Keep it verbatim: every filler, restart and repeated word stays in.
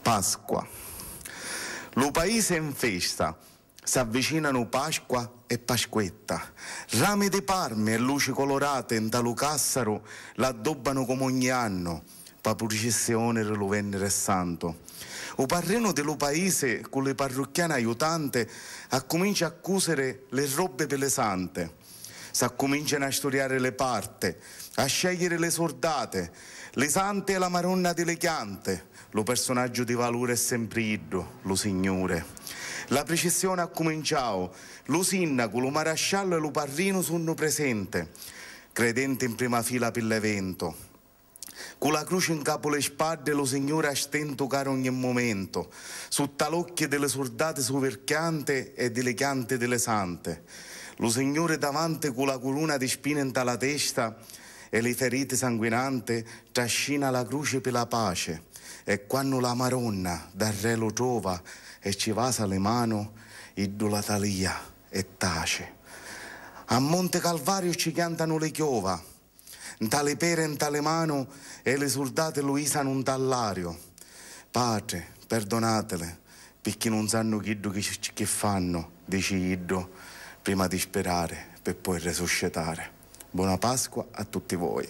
Pasqua. Lu paisi è 'n festa, s'avvicinanu Pasqua e Pasquetta. Rami di parmi e luci colorate nta lu Càssaru l'addobbanu comu ogni annu pâ prucissioni di lu Vènniri Santu. U parrinu di lu paisi, cu li parrucchiani aiutanti, accumincia a cùsiri li robbi pi li santi. S'accumìncianu a sturiari li parti, a scègghiri li surdati, li santi e la Maronna di li Chianti, lu persunaggiu di valuri è sempri iddu, lu Signuri. La pricissioni accuminciau, lu sinnacu, lu marasciallu e lu parrinu sunnu prisenti, credenti in prima fila pi l'eventu. Cu la cruci 'n capu li spaddi lu Signuri a stentu cari ogni mumentu, sutta l'occhi di li surdati suvirchianti e di li chianti di li santi. Lu Signuri davanti cu la curuna di spini nta la testa e li feriti sanguinanti trascina la cruci pi la paci, e quannu la Maronna darrè lu trova e ci vasa li manu, iddu la talìa e taci. A Monti Calvariu ci chiantanu li chiova. Nta li peri e nta li manu e li surdati lu isanu nta l'ariu. Patri, perdonatili, picchì nun sannu chiddu chi, chi fannu, dici iddu, prima di spirari, pi poi resuscitari. Bona Pasqua a tutti voi.